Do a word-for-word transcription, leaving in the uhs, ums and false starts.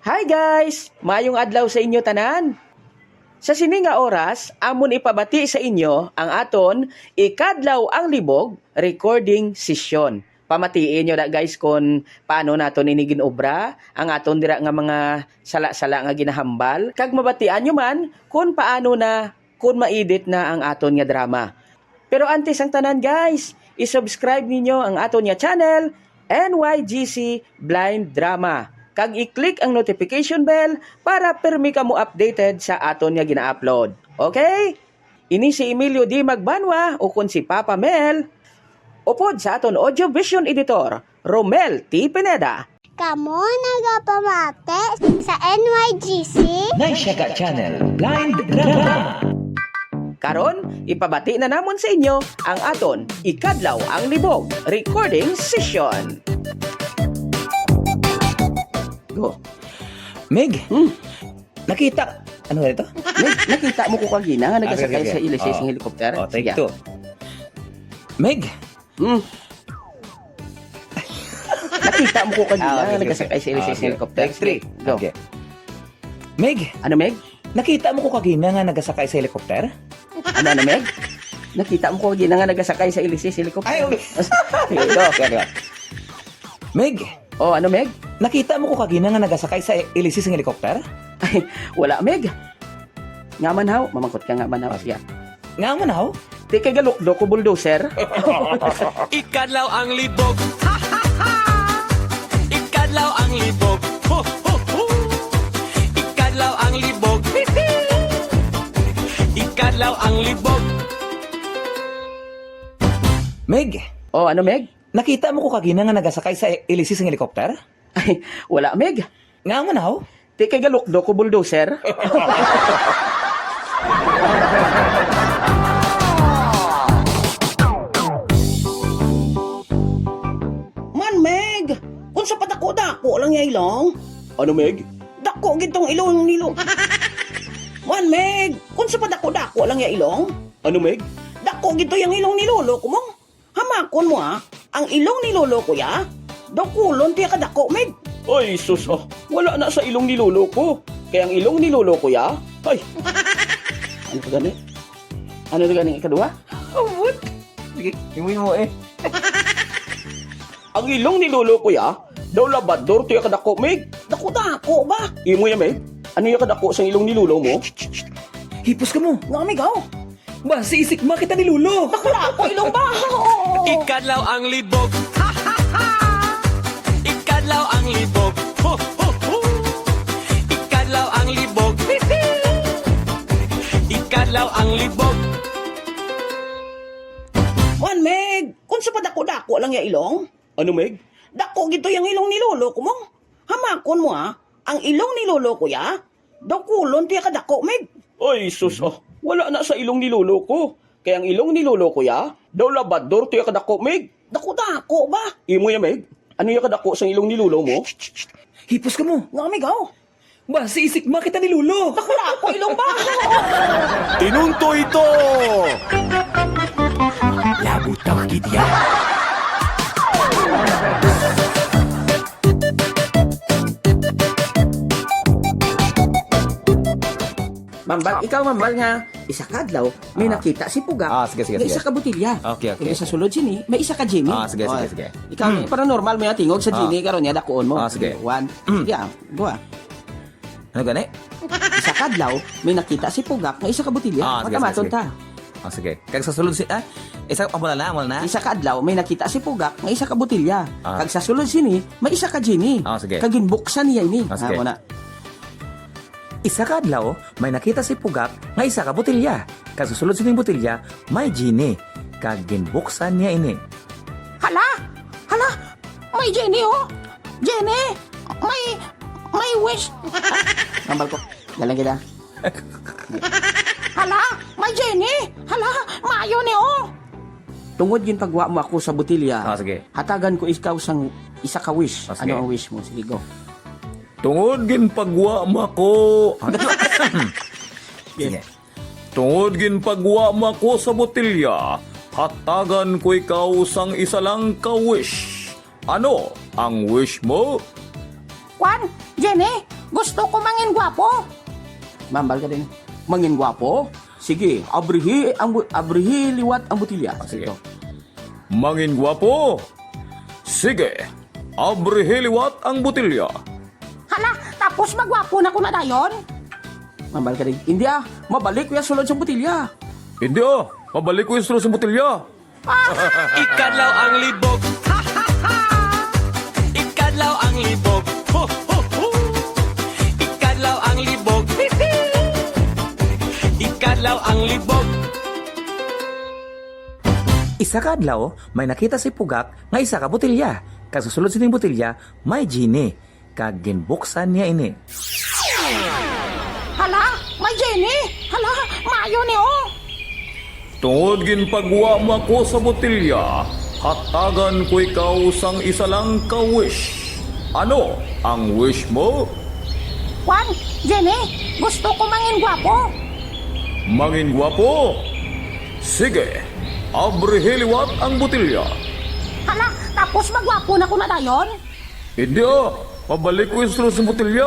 Hi guys! Maayong adlaw sa inyo tanan. Sa sini nga oras, amon ipabati sa inyo ang aton Ikadlaw ang Libog recording session. Pamatii nyo na guys, kung paano naton ini ginobra, ang aton dira nga mga sala-sala nga ginahambal, kag mabatian nyo man kung paano na, kung ma-edit na ang aton nga drama. Pero antes ang tanan guys, i-subscribe ninyo ang aton nga channel, N Y G C Blind Drama, kag i-click ang notification bell para pirmi kamo updated sa aton nga gina-upload. Okay? Ini si Emilio D. Magbanwa, ukon si Papa Mel, upod sa aton audio vision editor, Romel T. Pineda. Kamo nagapamati sa N Y G C. Naisyaga Channel, Blind Drama. Karon, ipabati na namon sa inyo ang aton Ikadlaw ang Libog recording session. Go. Meg, Hmm. nakita, ano ito? Meg, nakita mo ko kagina nga Ah, nagasakay sige, sige. sa ilisis Oh. ng helicopter? Oh, take Sige. two. Meg, Hmm. Nakita mo ko kagina Ah, okay, nga sige, nagasakay sige. sa Ah, ilisis ng okay. helicopter? Take three. Sige, go. Okay. Meg, Ano, Meg? nakita mo ko kagina nga nagasakay sa helicopter? Ano, ano, Meg? Nakita mo ko gina nga nagasakay sa ilisis helicopter? Ay, okay. Sige, go, go, go. Meg, Oh, ano, Meg? nakita mo ko kagina nga nagasakay sa ilisis ng helicopter? Ay, wala, Meg. Nga man haw? Mamangkot ka nga man haw. Ah, sige. Nga man haw? Di kay galukdo ko, bulldozer. Ikadlaw ang libog. Ikadlaw ang libog. Ho, ho, ho. Ikadlaw ang libog. Ikadlaw ang libog. Meg, Oh, ano, Meg? nakita mo ko kagina nga nagasakay sa ilisis ng helicopter? Ay, wala, Meg. Nga man haw? Di kay galukdo ko, bulldozer. Man, Meg, unsa pa dako-dako lang ya ilong? Ano, Meg? Dako gid tong ilong nilo. Man, Meg, unsa pa dako-dako lang ya ilong? Ano, Meg? Dako gid to yang ilong ni lolo ko, mong. Hamakon mo, ha? Ang ilong ni lolo ko ya, daw kulon tiya kadako, Meg. Ay, sus, ah. Wala na sa ilong ni lolo ko. Kay ang ilong ni lolo ko ya, ay. Ano to gani? Ano to gani ikaduha? What? Sige, imo mo eh. Ang ilong ni lolo ko ya, daw labador to ya kadako, Meg. Dako-dako ba? Imo ya, Meg? Ano ya kadako sa ilong ni lolo mo? Hipos ka mo. Nga, Meg, aw. Ba, si isik makita ni lolo. Dako-dako ilong ba? Oo. Ikadlaw ang libog. Ikadlaw ang libog. Ho, ho, ho. Ikadlaw ang libog. Ikadlaw ang libog. Man, Meg, kung sa padako-dako lang ya ilong? Ano, Meg? Dako gid to yang ilong ni lolo ko, mong. Hamakon mo, ha? Ang ilong ni lolo ko, ya? Daw kulon tiya kadako, Meg. Ay, sus, ah. Wala na sa ilong ni lolo ko. Kay ang ilong ni lolo ko, ya? Daw labador tiya kadako, Meg. Dako-dako ba? Imo ya, Meg? Ano ya kadako sa ilong ni lolo mo? Hipos ka mo. Nga, Meg, aw. Ba, si isik makita ni lolo. Dako-dako ilong ba? Tinunto ito! Labutang gid ya. Mambal, ikaw, mambal nga, isa ka adlaw, may Ah. nakita si Pugak Ah, sige, sige, nga sige. isa ka botilya. Okay, okay, Kag sa okay. sulod sini, may isa ka Jenny. Ah, sige, sige, Oh, sige. Ikaw, Hmm. para normal mo yung tingog sa Ah. Jenny, karon niya, dakuon mo. Ah, sige. One. Hmm. Yeah, go ah. Ano gani? Isa ka adlaw, may nakita si Pugak nga isa ka botilya. Ah, sige, Matamaton sige, sige. ta. Ah, sige. Kag sa sulod si, ah, isa, ah, wala na, wala na? Isa ka adlaw, may nakita si Pugak nga isa ka botilya. Ah. Kag sa sulod sini, may isa ka Jenny. Ah, sige. Kag ginbuksan niya ini. Ah, sige. Ah, wala. Isa ka adlaw, may nakita si Pugak nga isa ka botilya. Kag sa sulod sining botilya, may Jenny. Kag ginbuksan niya ini. Hala! Hala! May Jenny, oh! Jenny! May, may wish! Ambal ko. Dalang kita. Hala! May Jenny! Hala! Maayo ni, oh! Tungod ginpagwa mo ako sa botilya, Ah, sige. hatagan ko ikaw sang isa ka wish. Ah, sige. Ano ang wish mo? Sige, go. Tungod ginpagwa mo ako. Sige. Sige. Tungod ginpagwa mo ako sa botilya, hatagan ko ikaw sang isa lang ka wish. Ano ang wish mo? Kwan, Jenny, Gusto ko mangin gwapo. Mambal ka din. Mangin gwapo? Sige, abrihi ang bu-, abrihi liwat ang botilya. Ah, sige. Ito. Mangin gwapo? Sige, abrihi liwat ang botilya. Hala, tapos magwapo na ko na dayon? Mambal ka din. Hindi ah, mabalik ko yung sulod sa botilya. Hindi ah, mabalik ko yung sulod sa botilya. Ikadlaw ang libog. Ikadlaw ang libog. Ho, ho, ho. Ikadlaw ang libog. Ikadlaw ang libog. Isa ka adlaw, may nakita si Pugak nga isa ka botilya. Kag sa sulod sining botilya, may genie. Kag ginbuksan niya ini. Hala, may genie! Hala, maayo ni, oh! Tungod ginpagwa mo ako sa botilya, hatagan ko ikaw sang isa lang ka wish. Ano ang wish mo? Kwan, genie, gusto ko mangin gwapo. Mangin gwapo? Sige, abrihi liwat ang botilya. Hala, tapos magwapo na ko na dayon? Hindi ah, pabalik ko yung sulod sa botilya.